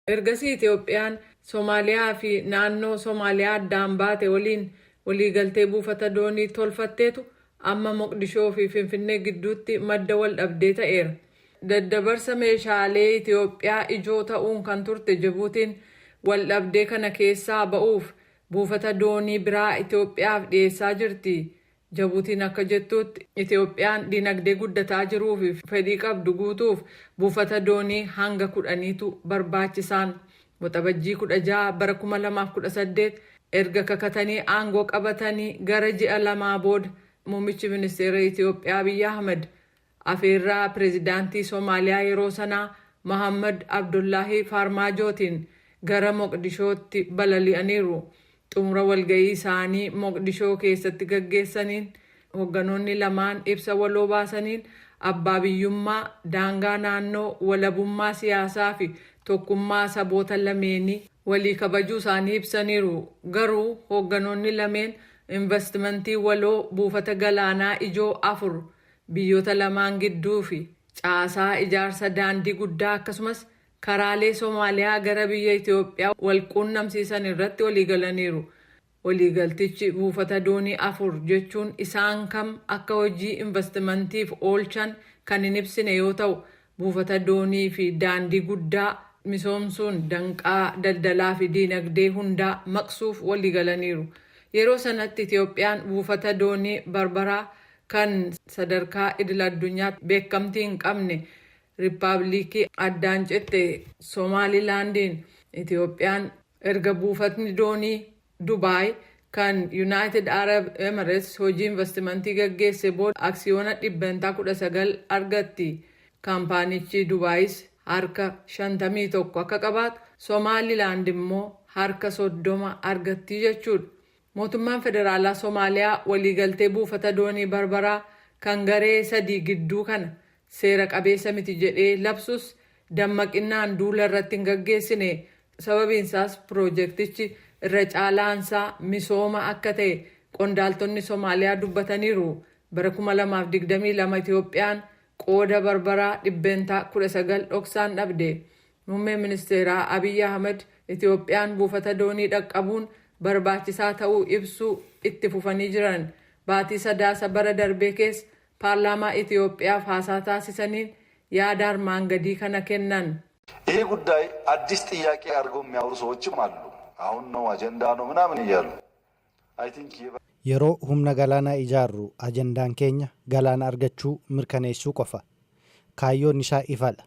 Ergasii Itoophiyaan Somaaliyaa fi naannoo Somaaliyaa addaan baate waliin waliigaltee buufata doonii tolfatteetu amma Moqdishoo fi Finfinnee gidduutti madda wal dhabdee ta'eera. Daddabarsa meeshaalee Itoophiyaa ijoo ta'uun kan turte Jibuutiin wal dhabdee kana keessaa ba'uuf buufata doonii biraa Itoophiyaaf dhiyeessaa jirti. Jabuutiin akka jettuutti Itoophiyaan dinagdee guddataa jiruu fi fedhii qabdu guutuuf buufata doonii hanga 10tu barbaachisaan. Waxabajjii 16 bara 2018 erga kakatanii aangoo qabatanii gara ji'a lamaa booda muummichi ministeera Itoophiyaa Abiyyi Ahmad afeerraa pireezidaantii Somaaliyaa yeroo sanaa Mohammad Abdullaahii Faarmaajootiin gara Moqdishootti balali'aniiru. Xumura walga'ii isaanii Moqdishoo keessatti gaggeessaniin hogganoonni lamaan ibsa waloo baasaniin abbaa biyyummaa, daangaa naannoo, walabummaa siyaasaa fi tokkummaa saboota lameenii walii kabajuu isaanii ibsaniiru. Garuu hoogganoonni lameen investimentii waloo buufata galaanaa ijoo afur biyyoota lamaan gidduu fi caasaa ijaarsa daandii guddaa akkasumas karaalee Somaaliyaa gara biyya Itoophiyaa wal quunnamsiisan irratti waliigalaniiru. Waliigaltichi buufata doonii afur jechuun isaan kam akka hojii investimantiif oolchan kan hin ibsine yoo ta'u, buufata doonii fi daandii guddaa misoomsuun danqaa daldalaa fi diinagdee hundaa maqsuuf waliigalaniiru. Yeroo sanatti Itoophiyaan buufata doonii Barbaraa kan sadarkaa idil-addunyaatti beekamtii hin qabne Riippaabilikii addaan citte Somaalilaandiin Itoophiyaan erga buufatni doonii Dubaay kan Yunaayitid Arab Emirates hojii investimentii gaggeesse booda aksiyoona 19% argatti. Kaampaanichi Dubaayis harka 51 akka qabaatu, Somaalilaand immoo harka 30 argatti jechuudha. Mootummaan Federaalaa Somaaliyaa waliigaltee buufata doonii Barbaraa kan garee sadii gidduu kana seera qabeessa miti jedhee labsus dammaqinnaan duula irratti hin gaggeessine. Sababiinsaas piroojektichi irra caalaansaa misooma akka ta'e qondaaltonni Somaaliyaa dubbataniiru. Bara 2022 Itoophiyaan qooda Barbaraa 19% dhoksaan dhabde. Muummeen ministeeraa Abiyyi Ahmad Itoophiyaan buufata doonii dhaqqabuun barbaachisaa ta'uu ibsuu itti fufanii jiran. Baatii Sadaasa bara darbee keessa paarlaamaa Itoophiyaaf haasaa taasisaniin yaada armaan gadii kana kennan. ይሄ ጉዳይ አዲስ ጥያቄ አድርገው የሚያወሩ ሰዎችም አሉ። አሁን ነው አጀንዳ ነው ምናምን እያሉ አይ ቲንክ Yeroo humna galaanaa ijaarru ajandaan keenya galaana argachuu mirkaneessuu qofa. Kaayyoon isaa ifadha.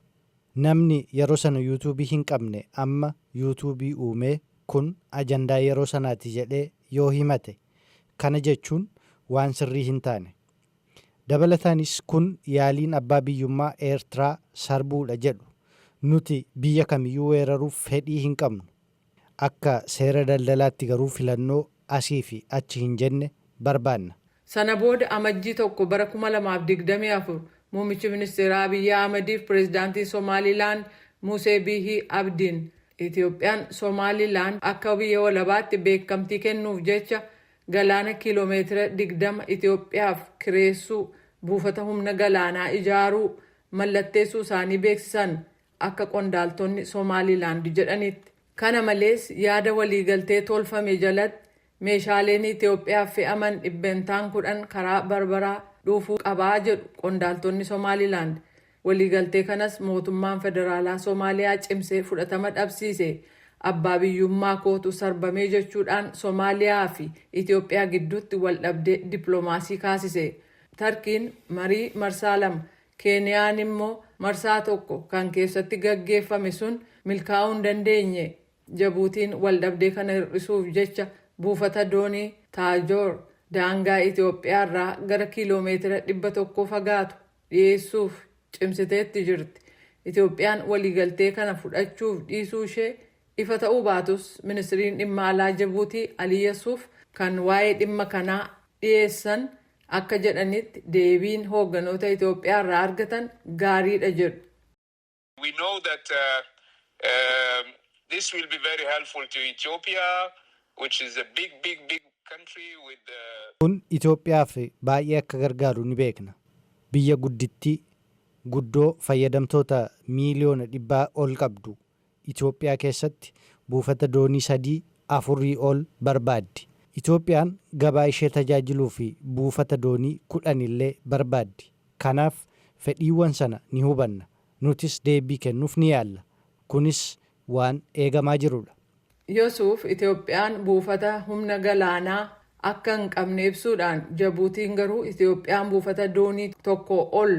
Namni yeroo sana yuutuubii hin qabne amma yuutuubii uumee kun ajandaa yeroo sanaati jedhee yoo himate kana jechuun waan sirrii hin taane. Dabalataanis kun yaaliin abbaa biyyummaa Eertiraa sarbuudha jedhu. Nuti biyya kamiyyuu weeraruuf fedhii hin qabnu. Akka seera daldalaatti garuu filannoo asii fi achi hin jenne barbaanna. Sana booda Amajjii 1 bara 2024 muummichi ministeeraa Abiyyi Ahmadiif pireezidaantii Somaalilaand Musee Biihii Abdiin Itoophiyaan Somaalilaand akka biyya walabaatti beekamtii kennuuf jecha galaana kiiloomeetira 20 Itoophiyaaf kireessuu buufata humna galaanaa ijaaruu mallatteessuu isaanii beeksisan akka qondaaltonni Somaalilaand jedhanitti. Kana malees yaada waliigaltee tolfame jalatti meeshaaleen Itoophiyaaf fe'aman 10% karaa Barbaraa dhufuu qabaa jedhu qondaaltonni Somaalilaand. Waliigaltee kanas mootummaan federaalaa Somaaliyaa cimsee fudhatama dhabsiise. Abbaa biyyummaa kootu sarbamee jechuudhaan Somaaliyaa fi Itoophiyaa gidduutti wal dhabdee dippiloomaasii kaasise. Tarkiin marii marsaa lama, Keeniyaan immoo marsaa tokko kan keessatti gaggeeffame sun milkaa'uu hin dandeenye. Jabuutiin wal dhabdee kana hir'isuuf jecha buufata doonii Taajoor daangaa Itoophiyaa irraa gara kiiloomeetira 100 fagaatu dhiyeessuuf cimsiteetti jirti. Itoophiyaan waliigaltee kana fudhachuuf dhiisuu ishee ifa ta'uu baatus ministiriin dhimma alaa Jabuutii Alii Yasuuf kan waa'ee dhimma kanaa dhiyeessan akka jedhanitti deebiin hoogganoota Itoophiyaa irraa argatan gaariidha jedhu. We know that this will be very helpful to Ethiopia, which is a big, big, big country with Kun Itoophiyaaf baay'ee akka gargaaru ni beekna. Biyya guddittii guddoo fayyadamtoota miiliyoona 100 ol qabdu. Itoophiyaa keessatti buufata doonii sadii, afurii ol barbaaddi. Itoophiyaan gabaa ishee tajaajiluu fi buufata doonii 10 illee barbaaddi. Kanaaf fedhiiwwan sana ni hubanna. Nutis deebii kennuuf ni yaalla. Kunis waan eegamaa jirudha. Yusuuf Itoophiyaan buufata humna galaanaa akka hin qabne ibsuudhaan, Jabuutiin garuu Itoophiyaan buufata doonii tokko ol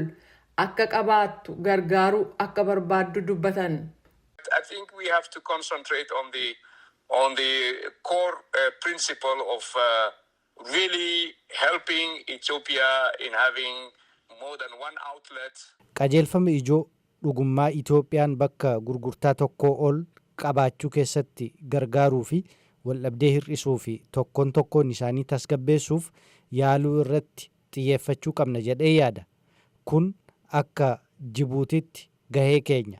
akka qabaattu gargaaruu akka barbaaddu dubbatan. I think we have to concentrate on the core principle of really helping Ethiopia in having more than one outlet. Qajeelfama ijoo dhugummaa Itoophiyaan bakka gurgurtaa tokkoo ol qabaachuu keessatti gargaaruu fi waldhabdee hir'isuu fi tokkoon tokkoon isaanii tasgabbeessuuf yaaluu irratti xiyyeeffachuu qabna jedhee yaada. Kun akka Jibuutitti gahee keenya.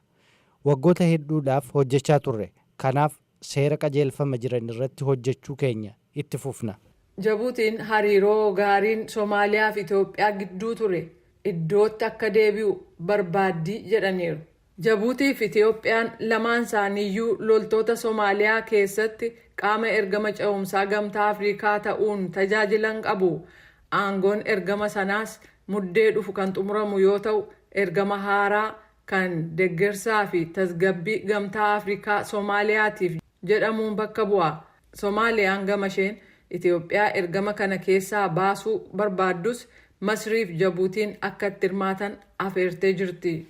Waggoota hedduudhaaf hojjechaa turre. Kanaaf seera qajeelfama jiran irratti hojjechuu keenya itti fufna. Jabuutiin hariiroo gaariin Somaaliyaa fi Itoophiyaa gidduu ture iddootti akka deebi'u barbaaddii jedhaniiru. Jabuutii fi Itoophiyaan lamaan isaaniiyyuu loltoota Somaaliyaa keessatti qaama ergama ce'umsaa Gamtaa Afrikaa ta'uun tajaajilan qabu. Aangoon ergama sanaas Muddee dhufu kan xumuramu yoo ta'u, ergama haaraa kan deeggarsaa fi tasgabbii Gamtaa Afrikaa Somaaliyaatiif jedhamuun bakka bu'a. Somaaliyaan gama isheen Itoophiyaa ergama kana keessaa baasuu barbaaddus, Masriif Jabuutiin akka itti hirmaatan afeertee jirti.